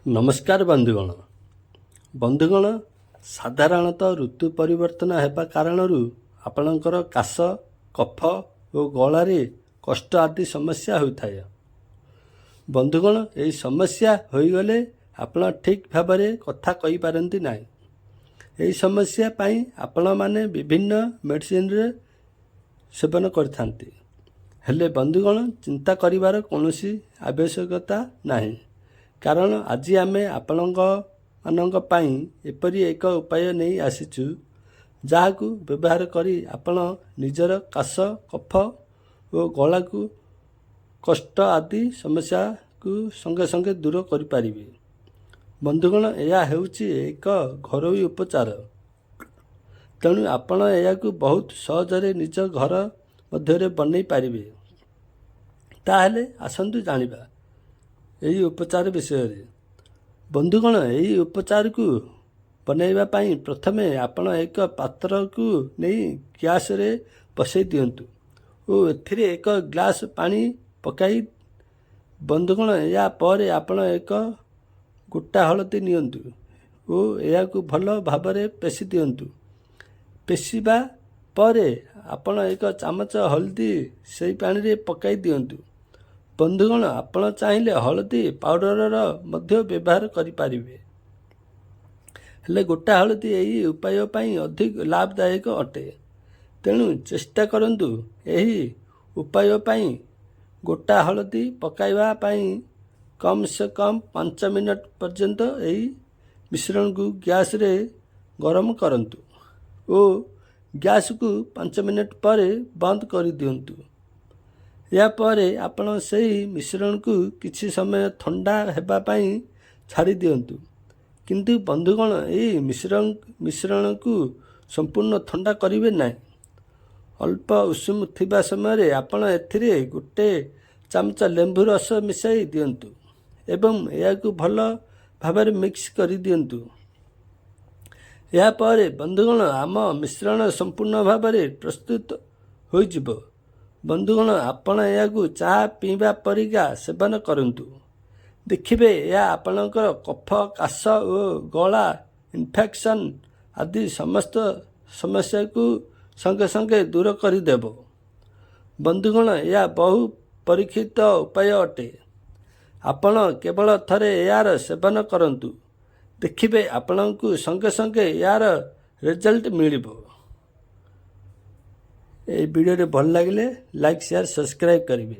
ନମସ୍କାର ବନ୍ଧୁଗଣ। ବନ୍ଧୁଗଣ, ସାଧାରଣତଃ ଋତୁ ପରିବର୍ତ୍ତନ ହେବା କାରଣରୁ ଆପଣଙ୍କର କାଶ, କଫ ଓ ଗଳାରେ କଷ୍ଟ ଆଦି ସମସ୍ୟା ହୋଇଥାଏ। ବନ୍ଧୁଗଣ, ଏହି ସମସ୍ୟା ହୋଇଗଲେ ଆପଣ ଠିକ୍ ଭାବରେ କଥା କହିପାରନ୍ତି ନାହିଁ। ଏହି ସମସ୍ୟା ପାଇଁ ଆପଣମାନେ ବିଭିନ୍ନ ମେଡ଼ିସିନରେ ସେବନ କରିଥାନ୍ତି। ହେଲେ ବନ୍ଧୁଗଣ, ଚିନ୍ତା କରିବାର କୌଣସି ଆବଶ୍ୟକତା ନାହିଁ, କାରଣ ଆଜି ଆମେ ଆପଣଙ୍କ ମାନଙ୍କ ପାଇଁ ଏପରି ଏକ ଉପାୟ ନେଇ ଆସିଛୁ, ଯାହାକୁ ବ୍ୟବହାର କରି ଆପଣ ନିଜର କାଶ, କଫ ଓ ଗଳାକୁ କଷ୍ଟ ଆଦି ସମସ୍ୟାକୁ ସଙ୍ଗେ ସଙ୍ଗେ ଦୂର କରିପାରିବେ। ବନ୍ଧୁଗଣ, ଏହା ହେଉଛି ଏକ ଘରୋଇ ଉପଚାର, ତେଣୁ ଆପଣ ଏହାକୁ ବହୁତ ସହଜରେ ନିଜ ଘର ମଧ୍ୟରେ ବନେଇ ପାରିବେ। ତାହେଲେ ଆସନ୍ତୁ ଜାଣିବା ଏହି ଉପଚାର ବିଷୟରେ। ବନ୍ଧୁଗଣ, ଏହି ଉପଚାରକୁ ବନାଇବା ପାଇଁ ପ୍ରଥମେ ଆପଣ ଏକ ପାତ୍ରକୁ ନେଇ ଗ୍ୟାସରେ ବସାଇ ଦିଅନ୍ତୁ ଓ ଏଥିରେ ଏକ ଗ୍ଲାସ୍ ପାଣି ପକାଇ, ବନ୍ଧୁଗଣ, ଏହା ପରେ ଆପଣ ଏକ ଗୋଟା ହଳଦୀ ନିଅନ୍ତୁ ଓ ଏହାକୁ ଭଲ ଭାବରେ ପେଶି ଦିଅନ୍ତୁ। ପେଶିବା ପରେ ଆପଣ ଏକ ଚାମଚ ହଳଦୀ ସେହି ପାଣିରେ ପକାଇ ଦିଅନ୍ତୁ। ବନ୍ଧୁଗଣ, ଆପଣ ଚାହିଁଲେ ହଳଦୀ ପାଉଡ଼ରର ମଧ୍ୟ ବ୍ୟବହାର କରିପାରିବେ, ହେଲେ ଗୋଟା ହଳଦୀ ଏହି ଉପାୟ ପାଇଁ ଅଧିକ ଲାଭଦାୟକ ଅଟେ। ତେଣୁ ଚେଷ୍ଟା କରନ୍ତୁ ଏହି ଉପାୟ ପାଇଁ ଗୋଟା ହଳଦୀ ପକାଇବା ପାଇଁ। କମ୍ ସେ କମ୍ 5 ମିନିଟ୍ ପର୍ଯ୍ୟନ୍ତ ଏହି ମିଶ୍ରଣକୁ ଗ୍ୟାସରେ ଗରମ କରନ୍ତୁ ଓ ଗ୍ୟାସକୁ 5 ମିନିଟ୍ ପରେ ବନ୍ଦ କରିଦିଅନ୍ତୁ। ଏହାପରେ ଆପଣ ସେହି ମିଶ୍ରଣକୁ କିଛି ସମୟ ଥଣ୍ଡା ହେବା ପାଇଁ ଛାଡ଼ି ଦିଅନ୍ତୁ। କିନ୍ତୁ ବନ୍ଧୁଗଣ, ଏହି ମିଶ୍ରଣକୁ ସମ୍ପୂର୍ଣ୍ଣ ଥଣ୍ଡା କରିବେ ନାହିଁ। ଅଳ୍ପ ଉଷୁମ ଥିବା ସମୟରେ ଆପଣ ଏଥିରେ ଗୋଟେ ଚାମଚ ଲେମ୍ବୁ ରସ ମିଶାଇ ଦିଅନ୍ତୁ ଏବଂ ଏହାକୁ ଭଲ ଭାବରେ ମିକ୍ସ କରିଦିଅନ୍ତୁ। ଏହାପରେ ବନ୍ଧୁଗଣ, ଆମ ମିଶ୍ରଣ ସମ୍ପୂର୍ଣ୍ଣ ଭାବରେ ପ୍ରସ୍ତୁତ ହୋଇଯିବ। ବନ୍ଧୁଗଣ, ଆପଣ ଏହାକୁ ଚା ପିଇବା ପରିକା ସେବନ କରନ୍ତୁ। ଦେଖିବେ, ଏହା ଆପଣଙ୍କର କଫ, କାଶ ଓ ଗଳା ଇନଫେକ୍ସନ୍ ଆଦି ସମସ୍ତ ସମସ୍ୟାକୁ ସଙ୍ଗେ ସଙ୍ଗେ ଦୂର କରିଦେବ। ବନ୍ଧୁଗଣ, ଏହା ବହୁ ପରୀକ୍ଷିତ ଉପାୟ ଅଟେ। ଆପଣ କେବଳ ଥରେ ଏହାର ସେବନ କରନ୍ତୁ, ଦେଖିବେ ଆପଣଙ୍କୁ ସଙ୍ଗେ ସଙ୍ଗେ ଏହାର ରେଜଲ୍ଟ ମିଳିବ। ଏହି ଭିଡ଼ିଓଟି ଭଲ ଲାଗିଲେ ଲାଇକ୍, ସେୟାର, ସବସ୍କ୍ରାଇବ୍ କରିବେ।